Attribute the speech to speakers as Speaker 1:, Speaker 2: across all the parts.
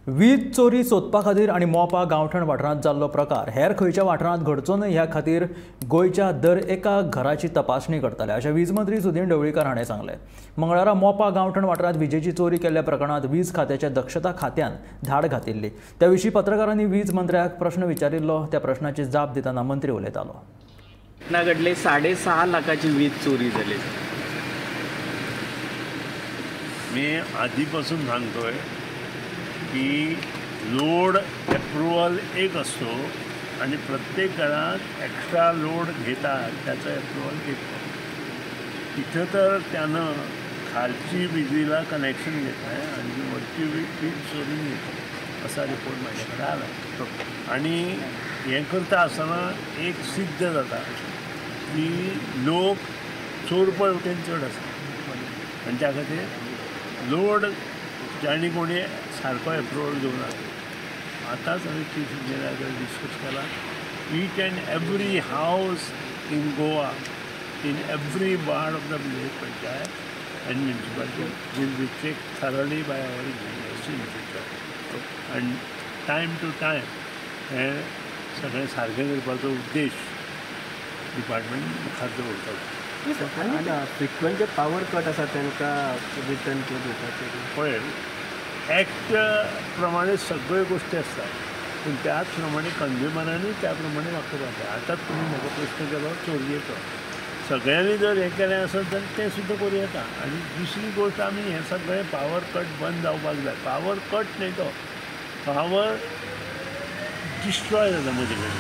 Speaker 1: वीज चोरी सोदपा खातीर आनी मोपा गांवठण वाठारांत जाल्लो प्रकार हेर खंयच्या वाठारांत घडचो न्हय ह्या खातीर गोंयच्या दर एका घराची तपासणी करतले अशें वीज मंत्री सुदिन ढवळीकर हाणें सांगलें. मंगळारा मोपा गांवठण वाठारांत विजेची चोरी केल्ल्या प्रकरणांत वीज खात्याच्या दक्षता खात्यान धाड घातिल्ली. त्या विशीं पत्रकारांनी वीज मंत्र्याक प्रश्न विचारिल्लो. त्या प्रश्नाची जाप दितना मंत्री उलयतालो.
Speaker 2: घटना घडली 6.5 लाखाची वीज चोरी झाली.
Speaker 3: मी आधीपासून सांगतोय की लोड अप्रुव्हल एक असतो आणि प्रत्येक घरात एक्स्ट्रा लोड घेतात त्याचं अप्रुव्हल घेतो. तिथं तर त्यानं खालची विजेला कनेक्शन घेत आहे आणि वरची वीज चोरून घेतो असा रिपोर्ट माझ्याकडे आला. आणि हें करता आसतना एक सिद्ध जाता की लोक चोरपा वटेन चड आसा आनी त्या खातीर लोड जाणी कोणी सारको अप्रुव्हल घेवना. आतांच हांवें चीफ इंजिनियरा कडेन डिस्कस केला. Each and every house in Goa in every ward of the village panchayat and municipality will be check thoroughly by our engineers in future. And time to time हें सगळें सारकें करपाचो उद्देश डिपार्टमेंट मुखार दवरतलो.
Speaker 4: फ्रिक्वंट जे power cut आसा तांकां return दिवपाचें
Speaker 3: पळय एक्ट प्रमाणे सगळ्यो गोश्टी आसतात पूण त्याच प्रमाणे कंज्युमरांनी त्या प्रमाणे वागपाक जाय. आतां तुमी म्हाका प्रश्न केलो चोरयेचो, सगळ्यांनी जर हें केलें आसत जाल्यार तें सुद्दां करूं येता. आनी दुसरी गोश्ट आमी हें सगळें पावर कट बंद जावपाक जाय. पावर कट न्हय तो पावर डिस्ट्रॉय जाता मदीं कडेन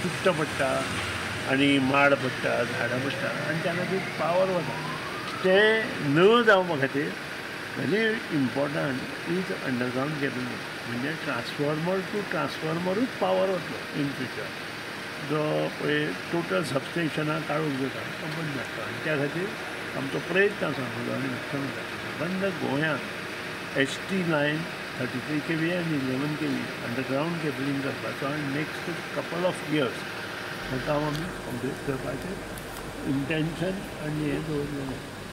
Speaker 3: तुट्ट पडटा आनी माड पडटा, झाडां पडटा आनी त्या खातीर पावर वता. तें न जावपा खातीर very important is underground cabling म्हणजे ट्रान्सफॉर्मर टू ट्रान्सफॉर्मरूच पावर वतलो इन फ्युचर. जो पळय टोटल सबस्टेशनां काडूंक जाता तो बंद जाता आनी त्या खातीर आमचो प्रयत्न आसा म्हजो आनी मुख्यमंत्र्याचो बंद गोंयांत HT line 33 kV आनी 11 kV underground cabling करपाचो आनी नेक्स्ट कपल ऑफ इयर्स हें काम आमी कंप्लीट करपाचें इंटेन्शन आनी हें दवरलेलें.